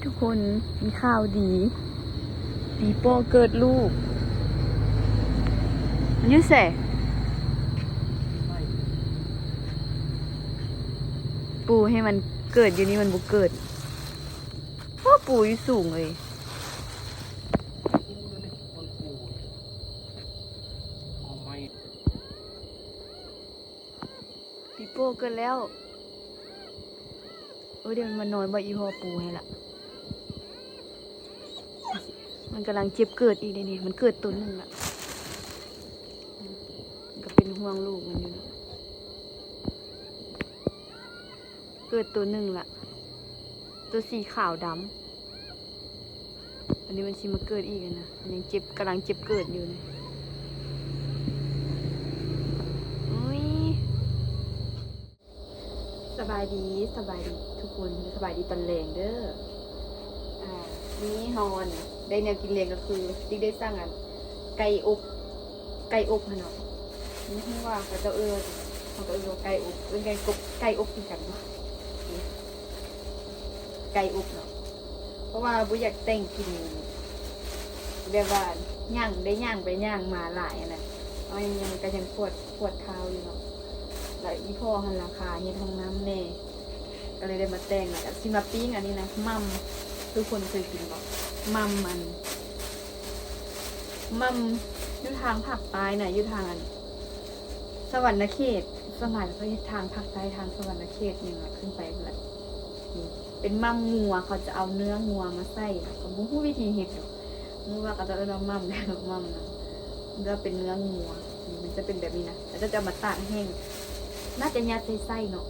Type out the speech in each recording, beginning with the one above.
ທຸກຄົນ ມີຂ່າວດີ ປີໂປ້ເກີດລູກ. ມັນຢູ່ໃສ? ປູໃຫ້ມັນເກີດຢູ່ນີ້ ມັນບໍ່ເກີດ. ໂອ້ ປູຢູ່ສູງເລີຍ. ປີໂປ້ເກີດແລ້ວ. ໂອ້ຍ ດຽວມັນມານອນບໍ່ ອີພໍ່ປູໃຫ້ລະ. ມັນກຳລັງເຈັບເກີດອີກເດ້ນີ້. ມັນເກີດໂຕໜຶ່ງລະ. ມັນກໍເປັນຫ່ວງລູກມັນຢູ່ເນາະ. ເກີດໂຕໜຶ່ງລະ. ໂຕສີຂາວດຳ. ອັນນີ້ມັນຊິມາເກີດອີກນະ. ມັນຍັງເຈັບ ກຳລັງເຈັບເກີດຢູ່ນີ້. ໂອ້ຍ ສະບາຍດີ ສະບາຍດີທຸກຄົນ. ສະບາຍດີຕອນແລງເດີ້. ອ່າ ນີ້ເຮົາ ອັນ ໄດ້ແນວກິນແລງກໍຄື ຕິກໄດ້ສັ່ງ ອັນ ໄກ່ອົບ ໄກ່ອົບຫັ້ນເນາະ. ບໍ່ຮູ້ວ່າເຂົາເຈົ້າເອີ້ນ ເຮົາກໍເອີ້ນວ່າໄກ່ອົບ ເອີ້ນໄກ່ກົບ ໄກ່ອົບຄືກັນເນາະ. ນີ້ ໄກ່ອົບເນາະ. ເພາະວ່າບໍ່ຢາກແຕ່ງກິນ ແບບວ່າຍ່າງ ໄດ້ຍ່າງໄປຍ່າງມາຫຼາຍຫັ້ນນະ. ເອົາຫຍັງ ຫຍັງກໍຍັງປວດ ປວດເທົ້າຢູ່ເນາະ. ແລ້ວອີ່ພໍ່ຫັ້ນລະ ຄາເຮັດຫ້ອງນ້ຳແດ່ ກໍເລີຍໄດ້ມາແຕ່ງ. ແລ້ວກໍຊິມາປີ້ງອັນນີ້ນະ ໝ່ຳ. ທຸກຄົນເຄີຍກິນບໍ່ ໝ່ຳ? ອັນ ໝ່ຳຢູ່ທາງພາກໃຕ້ນະ ຢູ່ທາງ ອັນ ສະຫວັນນະເຂດ. ສ່ວນຫຼາຍເຂົາເຮັດທາງພາກໃຕ້ ທາງສະຫວັນນະເຂດຫຍັງລະ ຂຶ້ນໄປພຸ້ນລະ. ນີ້ເປັນໝ່ຳງົວ ເຂົາຈະເອົາເນື້ອງົວມາໃສ່. ກໍບໍ່ຮູ້ວິທີເຮັດດອກ. ຮູ້ວ່າເຂົາເຈົ້າເອີ້ນວ່າໝ່ຳ ໝ່ຳນະ ແລ້ວເປັນເນື້ອງົວ. ນີ້ມັນຈະເປັນແບບນີ້ນະ. ເຂົາເຈົ້າຈະເອົາມາຕາກແຫ້ງ ໜ້າຈະຍັດໃສ່ໄສ້ເນາະ.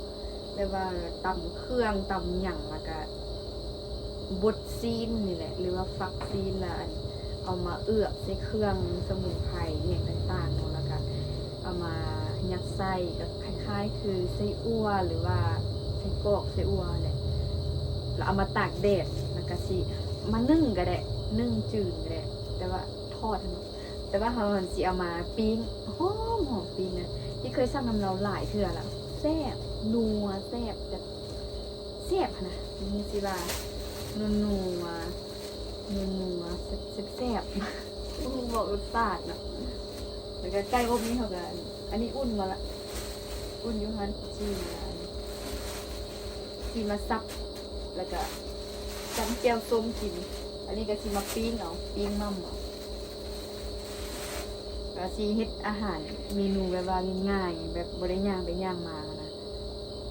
ແບບວ່າຕຳເຄື່ອງ ຕຳຫຍັງ ແລ້ວກະບົດຊີ້ນນີ້ແຫຼະ ຫຼືວ່າຟັກຊີ້ນ ແລ້ວ ອັນ ເອົາມາເອືອບໃສ່ເຄື່ອງສະໝຸນໄພອີ່ຫຍັງຕ່າງໆເນາະ. ແລ້ວກະເອົາມາຍັດໃສ່ ກໍຄ້າຍໆຄືໄສ້ອົ່ວ ຫຼືວ່າໄສ້ກອກ ໄສ້ອົ່ວຫັ້ນແຫຼະ. ແລ້ວເອົາມາຕາກແດດ ແລ້ວກະຊິມາໜຶ້ງກໍໄດ້ ໜຶ້ງຈືນກໍໄດ້ ແຕ່ວ່າທອດຫັ້ນເນາະ. ແຕ່ວ່າເຮົາຫັ້ນຊິເອົາມາປີ້ງ ຫອມໆ ປີ້ງນະ. ທີ່ເຄີຍສັ່ງນຳລາວຫຼາຍເທື່ອລະ ແຊບ ນົວ ແຊບ ແບບແຊບຫັ້ນນະ. ມີຊິວ່ານົວໆ ນົວໆ ແຊບໆ ບໍ່ຮູ້ບອກລົດຊາດເນາະ. ແລ້ວກໍໄກ່ອົບນີ້ເຮົາກໍ ອັນນີ້ອຸ່ນມາລະ ອຸ່ນຢູ່ຫັ້ນ ຊີ້ມາລະ. ຊິມາສັບ ແລ້ວກະຈ້ຳແຈ່ວສົ້ມກິນ. ອັນນີ້ກະຊິມາປີ້ງເອົາ ປີ້ງໝ່ຳເອົາ. ກະຊິເຮັດອາຫານເມນູແບບວ່າງ່າຍໆ ແບບບໍ່ໄດ້ຍ່າງໄປຍ່າງມານະ.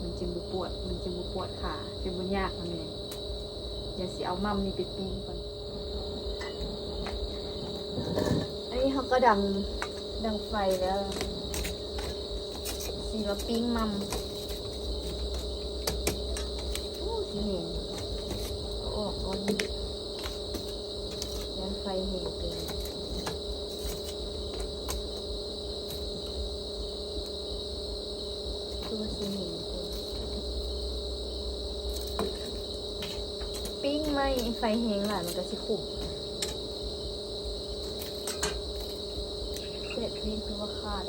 ມັນຈຶ່ງບໍ່ປວດ ມັນຈຶ່ງບໍ່ປວດຂາ ຈຶ່ງບໍ່ຍາກນຳແມ່. ດຽວຊິເອົາໝ່ຳນີ້ໄປປີ້ງກ່ອນ. ອັນນີ້ເຮົາກໍດັງ ດັງໄຟແລ້ວ ຊິມາປີ້ງໝ່ຳ. ໂອ້ ຊິແຮງ ເອົາອອກກ່ອນ ຢ້ານໄຟແຮງເກີນ. ຄືວ່າຊິແຮງເກີນ ປີ້ງໄມ້ໄຟແຮງຫຼາຍມັນກໍຊິຂົມ. ເສດປີ້ງຄືວ່າຂາດ.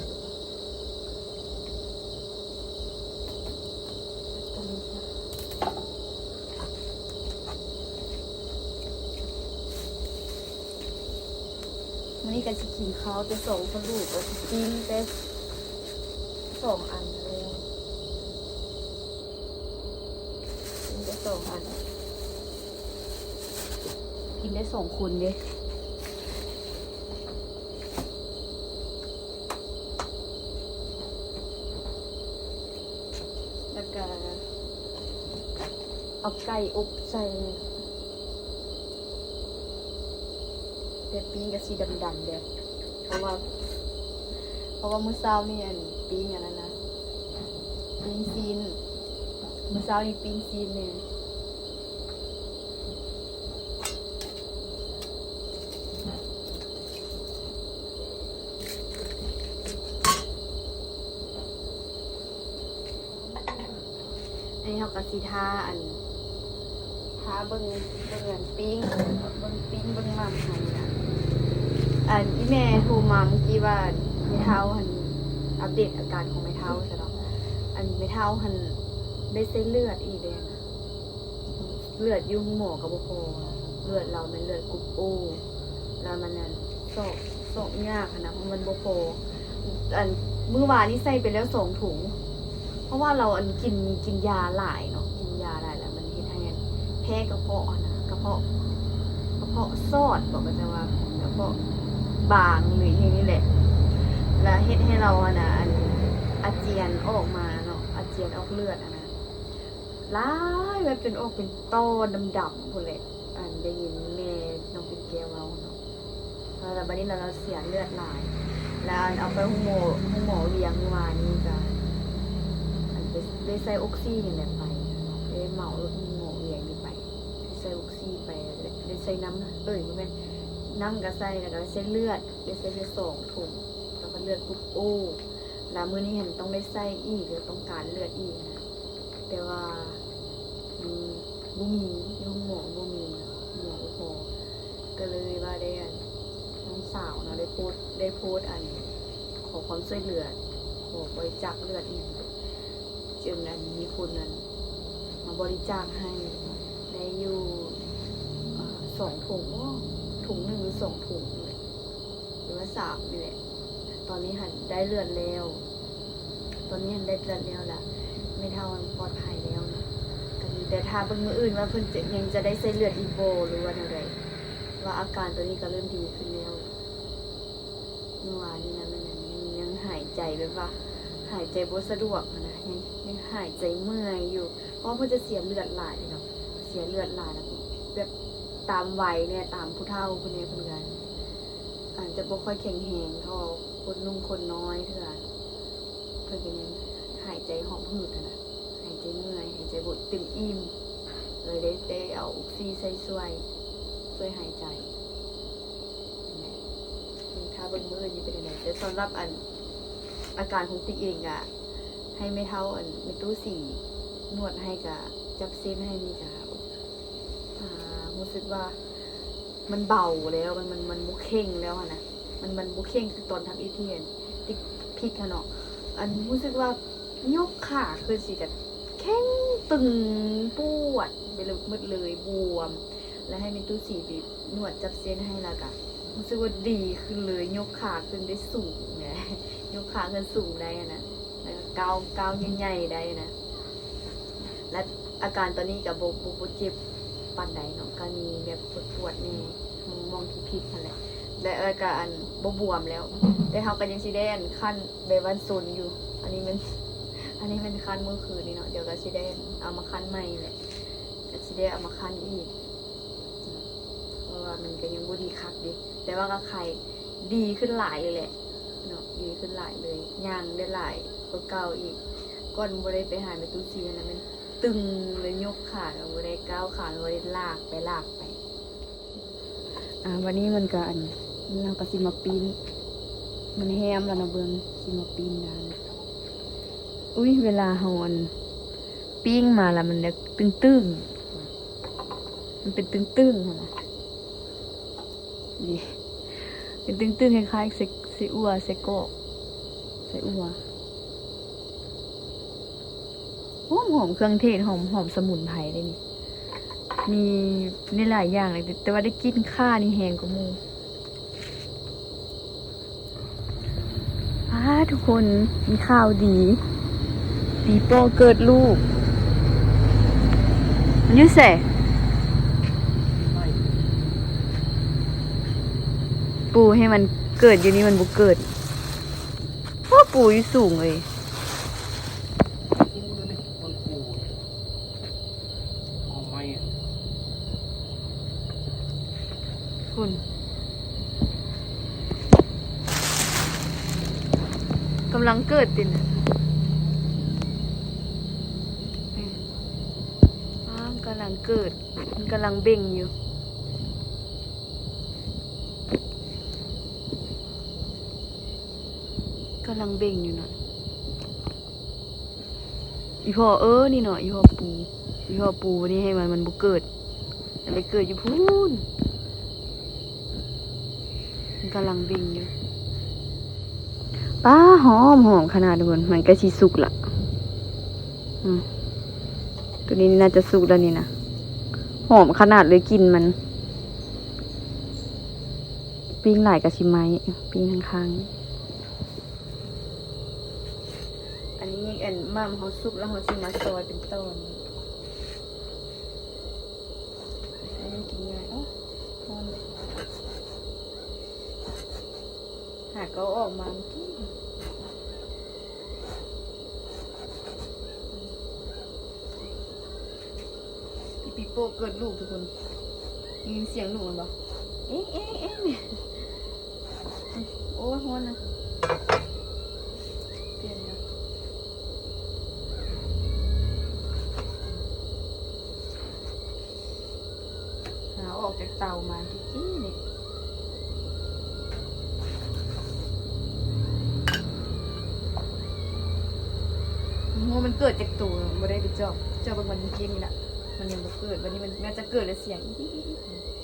ມື້ນີ້ກໍຊິກິນເຂົ້າແຕ່ສອງສະລູກ ກໍຊິກິນແຕ່ສອງອັນແລ້ວ ກິນແຕ່ສອງອັນ ກິນໄດ້ສອງຄົນເດ້. ແລ້ວກະເອົາໄກ່ອົບໃສ່ ແຕ່ປີ້ງກໍຊິດຳໆເດ້ ເພາະວ່າ ເພາະວ່າມື້ເຊົ້ານີ້ ອັນ ປີ້ງອັນນັ້ນນະ ປີ້ງຊີ້ນ ມື້ເຊົ້ານີ້ປີ້ງຊີ້ນແນ່. ອັນນີ້ເຮົາກໍຊິຖ້າ ອັນ ຖ້າເບິ່ງ ເບິ່ງອັນປີ້ງ ເບິ່ງປີ້ງ ເບິ່ງໝ່ຳຫັ້ນນະ. ອັນ ອີ່ແມ່ໂທມາເມື່ອກີ້ວ່າ ແມ່ເຖົ້າຫັ້ນ ອັບເດດອາການຂອງແມ່ເຖົ້າຊະເນາະ. ອັນ ແມ່ເຖົ້າຫັ້ນໄດ້ເສັ້ນເລືອດອີກແລ້ວນະ. ເລືອດຢູ່ໂຮງໝໍກໍບໍ່ພໍ ເລືອດລາວແມ່ນເລືອດກຸ່ມໂອ ແລ້ວມັນນັ້ນຊອກ ຊອກຍາກຫັ້ນນະ ເພາະມັນບໍ່ພໍ ອັນ ມື້ວານນີ້ໃສ່ໄປແລ້ວສອງຖົງ ເພາະວ່າລາວ ອັນ ກິນ ກິນຢາຫຼາຍເນາະ ກິນຢາຫຼາຍແລ້ວມັນເຮັດໃຫ້ ອັນ ແພ້ກະເພາະຫັ້ນນະ ກະເພາະ ກະເພາະຊອດ ບອກ ເຂົາເຈົ້າວ່າກະເພາະບາງ ຫຼື ອີ່ຫຍັງນີ້ແຫຼະ ແລ້ວເຮັດໃຫ້ລາວຫັ້ນນະ ອັນ ອາຈຽນອອກມາເນາະ ອາຈຽນອອກເລືອດຫັ້ນນະ ຫຼາຍແບບຈົນອອກເປັນຕໍ່ດຳໆພຸ້ນແຫຼະ ອັນ ໄດ້ຍິນແມ່ນ້ອງປິ່ນແກ້ວເວົ້າເນາະ ແລ້ວບາດນີ້ລາວເສຍເລືອດຫຼາຍ ແລ້ວ ອັນ ເອົາໄປໂຮງໝໍ ໂຮງໝໍວຽງມື້ວານນີ້ກະ ອັນ ໄດ້ ໄດ້ໃສ່ອົກຊີນີ້ແຫຼະໄປເນາະ ໄດ້ເໝົາລົດໂຮງໝໍວຽງນີ້ໄປ ໄດ້ໃສ່ອົກຊີໄປ ໄດ້ໃສ່ນ້ຳ ເອີຍ ບໍ່ແມ່ນ ນ້ຳກະໃສ່ ແລ້ວກະໄດ້ໃສ່ເລືອດ ໄດ້ໃສ່ເລືອດສອງຖົງ ແລ້ວກະເລືອດກຸ່ມໂອ ແລ້ວມື້ນີ້ຫັ້ນຕ້ອງໄດ້ໃສ່ອີກ ແລ້ວຕ້ອງການເລືອດອີກນະ ແຕ່ວ່າ ອືມ ບໍ່ມີ ຢູ່ໂຮງໝໍບໍ່ມີ ໝໍບໍ່ພໍ ກະເລີຍວ່າໄດ້ ອັນ ນ້ອງສາວເນາະ ໄດ້ໂພສ ໄດ້ໂພສ ອັນ ຂໍຄວາມຊ່ວຍເຫຼືອ ຂໍບໍລິຈາກເລືອດອີກ ຈຶ່ງ ອັນ ມີຄົນ ອັນ ມາບໍລິຈາກໃຫ້ ໄດ້ຢູ່ ເອີ ສອງຖົງບໍ ຖົງໜຶ່ງ ຫຼື ສອງຖົງນີ້ແຫຼະ ຫຼືວ່າສາມນີ້ແຫຼະ ຕອນນີ້ຫັ້ນໄດ້ເລືອດແລ້ວ ຕອນນີ້ຫັ້ນໄດ້ເລືອດແລ້ວລະ ແມ່ເຖົ້າຫັ້ນປອດໄພແລ້ວເນາະ ກະມີແຕ່ຖ້າເບິ່ງມື້ອື່ນວ່າເພິ່ນຈະ ຍັງຈະໄດ້ໃສ່ເລືອດອີກບໍ່ ຫຼືວ່າແນວໃດ ວ່າອາການຕອນນີ້ກະເລີ່ມດີຂຶ້ນແລ້ວ ເມື່ອວານນີ້ນະ ແມ່ນຫຍັງ ຍັງຫາຍໃຈແບບວ່າ ຫາຍໃຈບໍ່ສະດວກຫັ້ນນະ ຍັງ ຍັງຫາຍໃຈເມື່ອຍຢູ່ ເພາະວ່າເພິ່ນຈະເສຍເລືອດຫຼາຍເນາະ ເສຍເລືອດຫຼາຍ ແລ້ວແບບຕາມໄວແດ່ ຕາມຜູ້ເຖົ້າເພິ່ນແດ່ ເພິ່ນກະ ອາດຈະບໍ່ຄ່ອຍແຂງແຮງເທົ່າຄົນໜຸ່ມຄົນນ້ອຍເທື່ອ ເພິ່ນກະຍັງຫາຍໃຈຫອບຫືດຫັ້ນນະ ຫາຍໃຈເມື່ອຍ ຫາຍໃຈບໍ່ເຕັມອີ່ມ ເລີຍໄດ້ ໄດ້ເອົາອົກຊີໃສ່ຊ່ວຍ ຊ່ວຍຫາຍໃຈ ແມ່ນ ຖ້າເບິ່ງມື້ອື່ນນີ້ເປັນຈັ່ງໃດ ແຕ່ສຳລັບ ອັນ ອາການຂອງຕິກເອງກະ ໃຫ້ແມ່ເຖົ້າ ອັນ ແມ່ຕູ້ສີນວດໃຫ້ ກະຈັບເສັ້ນໃຫ້ນີ້ກະ ອ່າ ຮູ້ສຶກວ່າມັນເບົາແລ້ວ ມັນ ມັນ ມັນບໍ່ເຄັ່ງແລ້ວຫັ້ນນະ ມັນ ມັນບໍ່ເຄັ່ງຄືຕອນທຳອິດທີ່ ອັນ ຕິກພິກຫັ້ນເນາະ ອັນ ຮູ້ສຶກວ່າຍົກຂາຂຶ້ນຊີ້ກະແຂງຕຶງ ປວດໄປເລີຍ ໝົດເລີຍ ບວມ ແລ້ວໃຫ້ແມ່ຕູ້ສີໄປນວດຈັບເສັ້ນໃຫ້ ແລ້ວກະຮູ້ສຶກວ່າດີຂຶ້ນເລີຍ ຍົກຂາຂຶ້ນໄດ້ສູງແຫຼະ ຍົກຂາຂຶ້ນສູງໄດ້ຫັ້ນນະ ແລ້ວກະກ້າວ ກ້າວໃຫຍ່ໆໄດ້ນະ ແລະ ອາການຕອນນີ້ກະບໍ່ ບໍ່ ບໍ່ເຈັບປານໃດເນາະ ກະມີແບບປວດໆແດ່ ໝ່ອງ ໝ່ອງທີ່ພິກຫັ້ນແຫຼະ ແລະ ແລ້ວກະ ອັນ ບໍ່ບວມແລ້ວ ແຕ່ເຮົາກະຍັງຊິໄດ້ ອັນ ຄັ້ນໃບບ້ານຊົນຢູ່ ອັນນີ້ແມ່ນ ອັນນີ້ແມ່ນຄັ້ນມື້ຄືນນີ້ເນາະ ດຽວກະຊິໄດ້ ອັນ ເອົາມາຄັ້ນໃໝ່ແຫຼະ ກະຊິໄດ້ເອົາມາຄັ້ນອີກ ເພາະວ່າມັນກະຍັງບໍ່ດີຄັກເດ ແຕ່ວ່າກະໄຄ ດີຂຶ້ນຫຼາຍເລີຍແຫຼະເນາະ ດີຂຶ້ນຫຼາຍເລີຍ ຍ່າງໄດ້ຫຼາຍກວ່າເກົ່າອີກ ກ່ອນບໍ່ໄດ້ໄປຫາແມ່ຕູ້ສີຫັ້ນນະ ແມ່ນຕຶງເລີຍ ຍົກຂາກະບໍ່ໄດ້ ກ້າວຂາກະບໍ່ໄດ້ ລາກໄປລາກໄປ ອ່າ ບາດນີ້ມັນກະ ອັນ ເຮົາກະຊິມາປີ້ນ ມັນແຮມແລ້ວນະ ເບິ່ງ ຊິມາປີ້ນດ້ານ ອຸ້ຍ ເວລາເຮົາ ອັນ ປີ້ງມາລະມັນແບບຕຶງໆ ມັນເປັນຕຶງໆຫັ້ນນະ ນີ້ ເປັນຕຶງໆ ຄ້າຍໆ ໄສ້ ໄສ້ອົ່ວ ໄສ້ກອກ ໄສ້ອົ່ວ ຫອມໆ ເຄື່ອງເທດ ຫອມ ຫອມສະໝຸນໄພເດ້ນີ້ ມີ ມີຫຼາຍຢ່າງເລີຍ ແຕ່ວ່າໄດ້ກິ່ນຂ່ານີ້ແຮງກວ່າໝູ່ ອ້າ ທຸກຄົນ ມີຂ່າວດີ ປີໂປ້ເກີດລູກ ມັນຢູ່ໃສ? ປູໃຫ້ມັນເກີດຢູ່ນີ້ມັນບໍ່ເກີດ ໂອ້ ປູຢູ່ສູງເອີຍ ພຸ້ນ ກຳລັງເກີດຕິນະ ອ້າວ ກຳລັງເກີດ ມັນກຳລັງເບັ່ງຢູ່ ກຳລັງເບັ່ງຢູ່ນະ. ອີ່ພໍ່ເອີ ນີ້ເນາະ ອີ່ພໍ່ປູ ອີ່ພໍ່ປູນີ້ໃຫ້ມັນ ມັນບໍ່ເກີດ ມັນໄປເກີດຢູ່ພຸ້ນ ມັນກຳລັງເບັ່ງຢູ່ ປ້າ ຫອມ ຫອມຂະໜາດ ທຸກຄົນ ມັນໃກ້ຊິສຸກລະ ອືມ ໂຕນີ້ໜ້າຈະສຸກແລ້ວນີ້ນະ. ຫອມຂະໜາດເລີຍກິ່ນມັນ. ປີ້ງຫຼາຍກະຊິໄໝ້, ປີ້ງຂ້າງໆ. ອັນນີ້ ອັນໝ່ຳເຮົາສຸກແລ້ວ ເຮົາຊິມາຊອຍເປັນຕອນ. ອັນນີ້ກິນງ່າຍ. ໂອ້ ຮ້ອນເດ. ຫາກໍເອົາອອກມາເມື່ອກີ້. ອີປີໂປ້ເກີດລູກທຸກຄົນ. ໄດ້ຍິນສຽງລູກມັນບໍ່? ເອງ ເອງ ເອງ. ໂອ້ຍ ຮ້ອນນະ. ປ່ຽນນະ. ຫາເອົາອອກຈາກເຕົາມາກີ້ໆນີ້. ບໍ່ຮູ້ມັນເກີດຈັກໂຕ, ບໍ່ໄດ້ໄປເຈາະ, ເຈາະເບິ່ງວັນກີ້ນີ້ລະ, ມັນຍັງບໍ່ເກີດ. ວັນນີ້ມັນໜ້າຈະເກີດແລ້ວສຽງອີກ.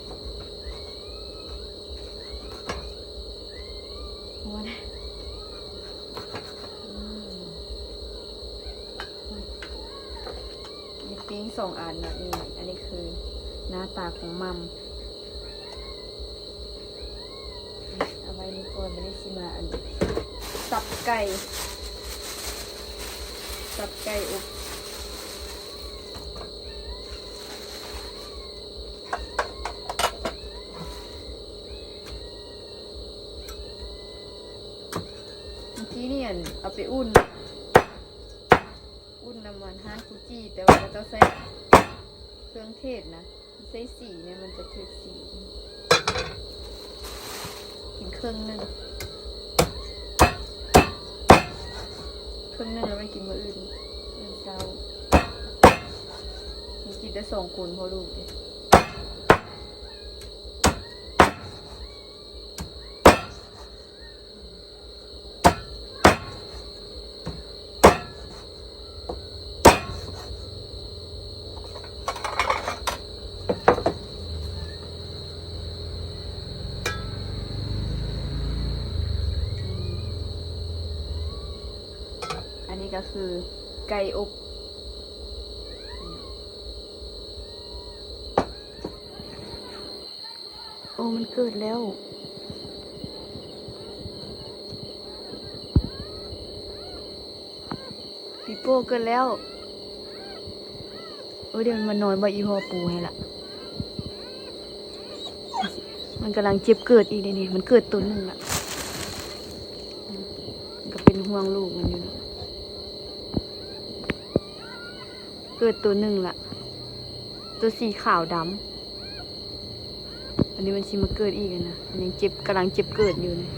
ໂອ້ຍ ອືມ. ມີປີ້ງສອງອັນນະ. ນີ້ ອັນນີ້ຄືໜ້າຕາຂອງໝ່ຳ. ເອົາໄວ້ນີ້ກ່ອນ, ບາດນີ້ຊິມາອັນ ສັບໄກ່, ສັບໄກ່ອົບ. ເມື່ອກີ້ນີ້ ອັນ ເອົາໄປອຸ່ນ ອຸ່ນນຳ ອັນ ຮ້ານຟູຈີ, ແຕ່ວ່າເຂົາເຈົ້າໃສ່ເຄື່ອງເທດນະ, ໃສ່ສີແດ່ ມັນຈະຖືກສີ. ກິນເຄິ່ງໜຶ່ງ, ເຄິ່ງໜຶ່ງແລ້ວໄວ້ກິນມື້ອື່ນ, ມື້ເຊົ້າ. ມີກິນແຕ່ສອງຄົນ ພໍ່ລູກເດ້. ອັນນີ້ກໍຄືໄກ່ອົບ. ໂອ້ ມັນເກີດແລ້ວ. ປີໂປ້ເກີດແລ້ວ. ໂອ້ຍ ດຽວມັນມານອນບໍ່ ອີພໍ່ປູໃຫ້ລະ. ມັນກຳລັງເຈັບເກີດອີກເດ້ນີ້, ມັນເກີດໂຕໜຶ່ງລະ. ມັນກໍເປັນຫ່ວງລູກມັນຢູ່ນະ. ເກີດໂຕໜຶ່ງລະ, ໂຕສີຂາວດຳ. ອັນນີ້ມັນຊິມາເກີດອີກແລ້ວນະ, ມັນຍັງເຈັບ, ກຳລັງເຈັບເກີດຢູ່ນີ້.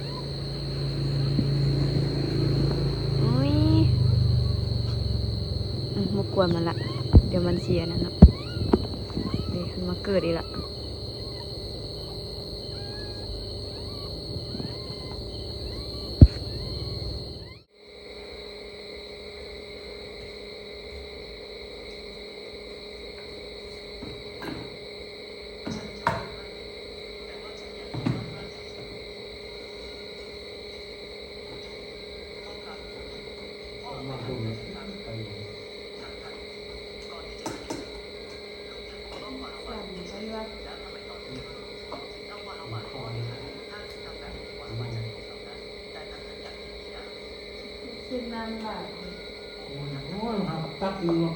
ໂອ້ຍ ອືມ ບໍ່ກວນມັນລະ, ດຽວມັນຊິອັນນັ້ນເນາະ. ເດ້ ມັນມາເກີດອີກລະ. ເສັ້ນນ້ຳຫຼາຍ. ໂອ້ຍ ໂອ້ຍ ຫາກັບຕັກເນາະ.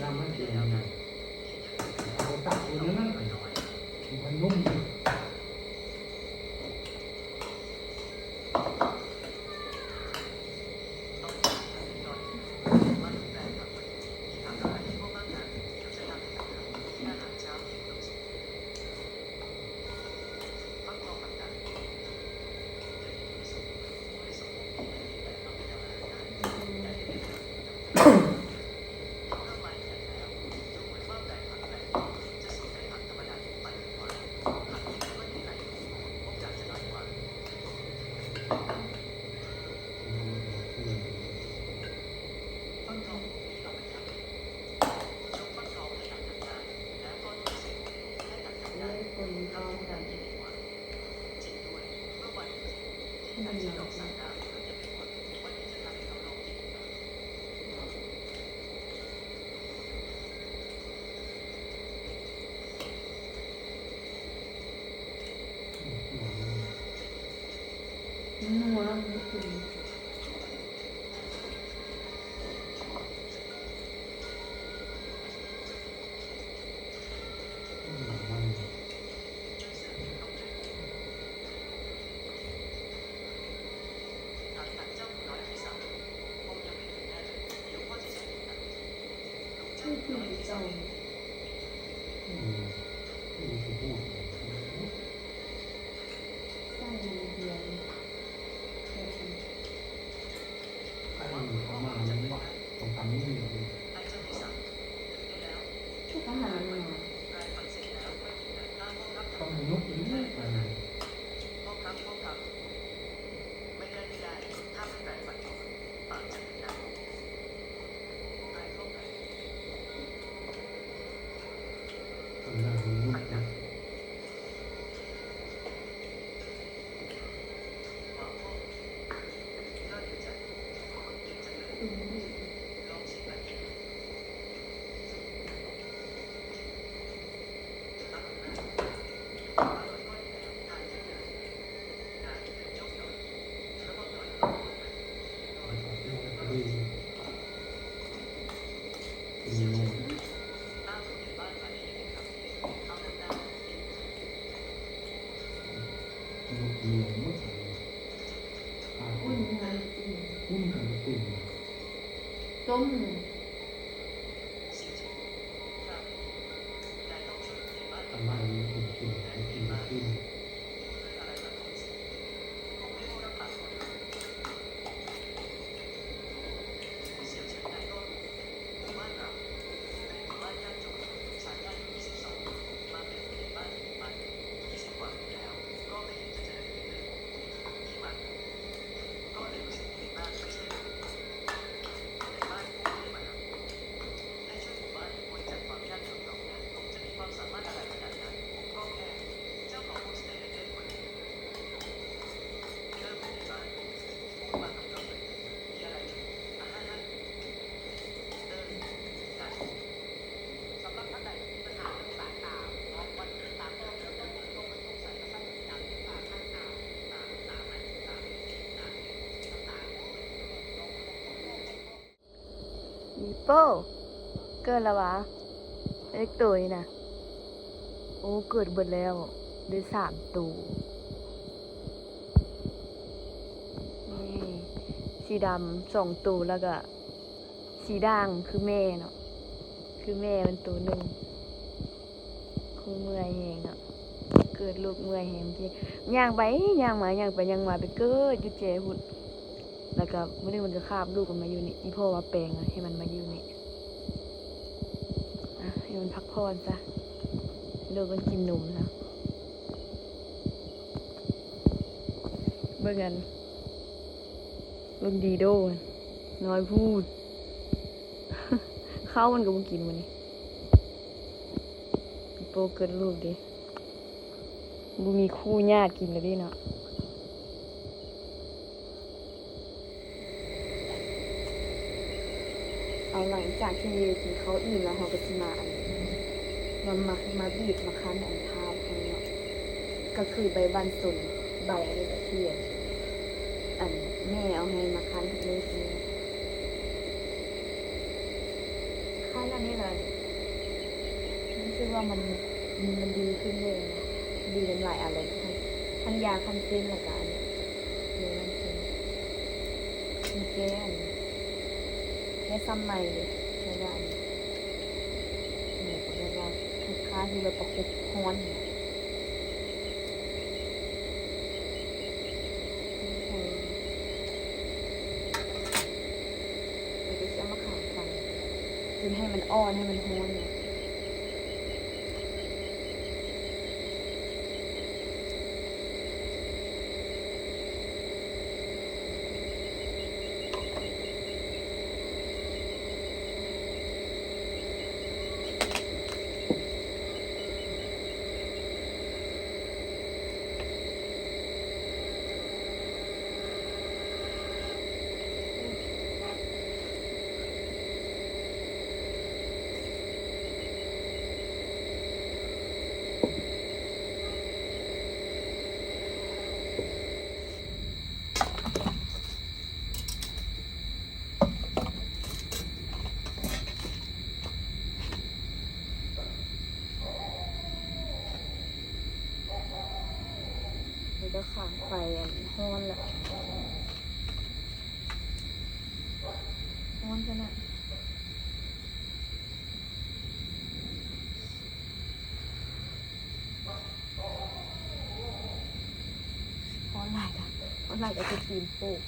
ນ້ຳມັນເປັນຫຍັງ? ເອົາໄປຕັກຢູ່ໃນນັ້ນ ມັນນຸ້ມ. ອືມ. ອາຫານເນາະ ຕ້ອງຍົກອີກ ອີໂປ້ ເກີດແລ້ວຫວາ? ເລັກໂຕນີ້ນະ. ໂອ້ ເກີດເບິດແລ້ວ ໄດ້ສາມໂຕ. ນີ້ ສີດຳສອງໂຕ ແລ້ວກະສີດ່າງຄືແມ່ເນາະ ຄືແມ່ມັນໂຕໜຶ່ງ. ໂອ້ ເມື່ອຍແຮງເນາະ ເກີດລູກເມື່ອຍແຮງ. ເມື່ອກີ້ຍ່າງໄປຍ່າງມາ ຍ່າງໄປຍ່າງມາ ໄປເກີດຢູ່ແຈພຸ້ນ ແລ້ວກະມື້ໜຶ່ງມັນກະຄາບລູກມັນມາຢູ່ນີ້. ອີ່ພໍ່ວ່າແປງໃຫ້ມັນມາຢູ່ນີ້ ອະ ໃຫ້ມັນພັກຜ່ອນຊະ ໃຫ້ລູກມັນກິນນົມຊະ. ເບິ່ງອັນ ເບິ່ງດີໂດ ນ້ອຍໂພດ ເຂົ້າມັນກະບໍ່ກິນມື້ນີ້. ໂປເກີດລູກເດ ບໍ່ມີຄູ່ຍາດກິນແລ້ວເດເນາະ. ເອົາ ຫຼັງຈາກທີ່ກິນເຂົ້າອີ່ມແລ້ວ ເຮົາກະຊິມາອັນ ມາ ມາ ມາບີບມາຄັ້ນອັນທາບໃຫ້ເນາະ ກະຄືໃບບ້ານສົນ ໃບອັນນີ້ແຫຼະທີ່ອັນ ອັນແມ່ເອົາໃຫ້ມາຄັ້ນໃຫ້ລູກນີ້. ຄັ້ນອັນນີ້ລະ ຮູ້ສຶກວ່າມັນ ມັນດີຂຶ້ນເລີຍນະ ດີນຳຫຼາຍອັນເລີຍ ທັງ ທັງຢາຄັ້ນເສັ້ນ ແລ້ວກະອັນນີ້ ໃບບ້ານສົນ. ມັນແກ້ອັນ ແກ້ຊ້ຳໃໝ່ເດ ແບບວ່າອັນ ແບບວ່າຄ້າຍໆຄືແບບປະຄົບຮ້ອນ. ແລ້ວກະຊິເອົາມາຂາມປັ່ນ ຈົນໃຫ້ມັນອ່ອນ ໃຫ້ມັນຮ້ອນ. ໄຟອັນຮ້ອນລະ ຮ້ອນຂະໜາດ ຮ້ອນຫຼາຍກະ ຮ້ອນຫຼາຍກະຄືຕີນໂປ້ງ.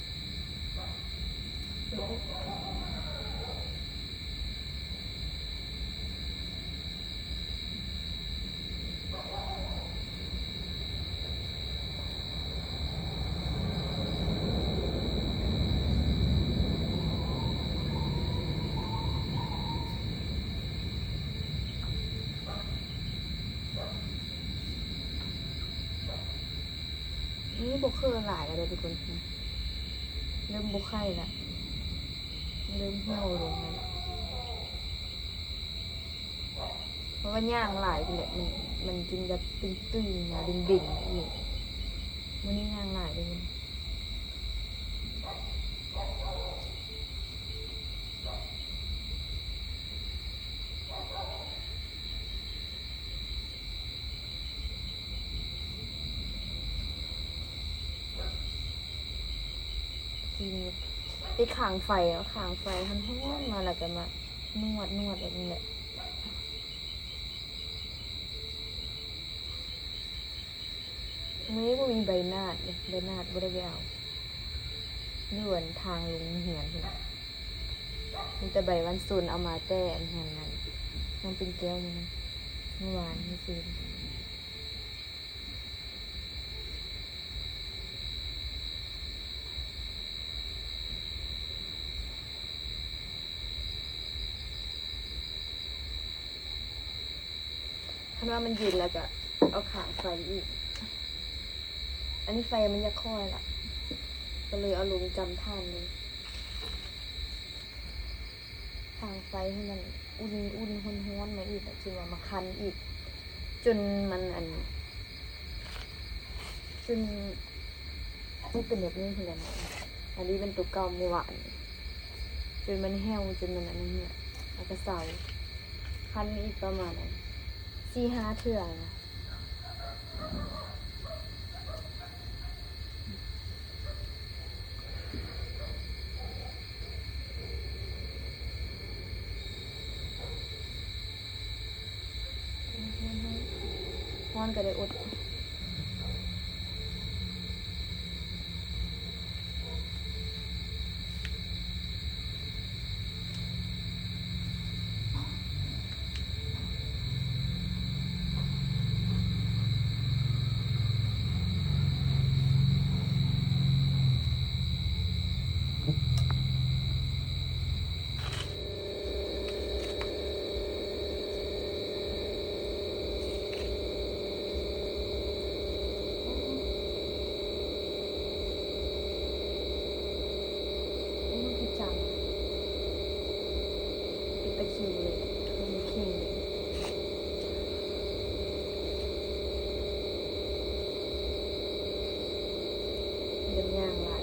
ນີ້ບໍ່ເຄີຫຼາຍແລ້ວເດີທຸກຄົນ ເລີ່ມບໍ່ໄຄລະ ເລີ່ມຫ່ຽວລົງແລ້ວ ເພາະວ່າຍ່າງຫຼາຍພຸ້ນແຫຼະ ມັນ ມັນຈຶ່ງແບບຕຶງໆ ເດັງໆ ອີກ ມື້ນີ້ຍ່າງຫຼາຍເລີຍ. ໄປຂ້າງໄຟ ເອົາຂ້າງໄຟຮ້ອນໆ ມາ ແລ້ວກະມານວດໆ ແບບນີ້ແຫຼະ. ມື້ນີ້ບໍ່ມີໃບໜາດເດ້ ໃບໜາດບໍ່ໄດ້ໄປເອົາ ຢູ່ອັນທາງລົງເຮືອນພຸ້ນ ມີແຕ່ໃບວັນຊົນ ເອົາມາແຕ່ອັນຫັ້ນນັ້ນ ນ້ອງປິ່ນແກ້ວ ມື້ ມື້ວານ ມື້ຊືນ. ຄັນວ່າມັນເຢັນແລ້ວກະເອົາຂ້າງໄຟອີກ ອັນນີ້ໄຟມັນຢາກຄ່ອຍລະ ກະເລີຍເອົາລົງຈຳຖ່ານເລີຍ ຂ້າງໄຟໃຫ້ມັນອຸ່ນໆ ຮ້ອນໆ ມາອີກ ແລ້ວຈຶ່ງເອົາມາຄັນອີກ ຈົນມັນອັນ ຈົນ ມັນເປັນແບບນີ້ພຸ້ນແຫຼະເນາະ ອັນນີ້ແມ່ນໂຕເກົ່າມື້ວານ ຈົນມັນແຫ້ວ ຈົນມັນອັນນັ້ນແຫຼະ ແລ້ວກະເຊົາ ຄັນອີກປະມານອັນສີ່ຫ້າເທື່ອນະ. ຮ້ອນກະໄດ້ອົດ. ໂອ້ ຄືຈັງ ເປັນຕາຄຣິວເລີຍ ເປັນເຄັ່ງເລີຍ. ເລີ່ມຍ່າງຫຼາຍ.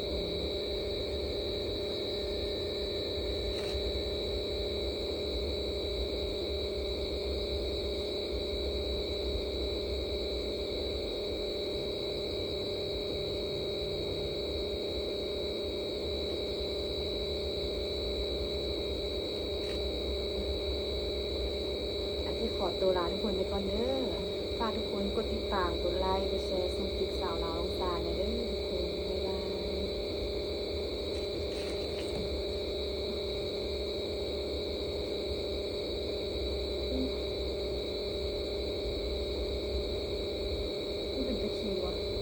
ອາ ຊິຂໍໂຕລາທຸກຄົນໄປກ່ອນເດີ. ຝາກທຸກຄົນກົດຕິດຕາມ, ກົດໄລ, ກົດແຊ ຊ່ອງຕິກສາວລາວນ້ອງຊາແດ່ເດີທຸກຄົນ. ບາຍບາຍ. ມັນເປັນຕາຄຣິວອະ.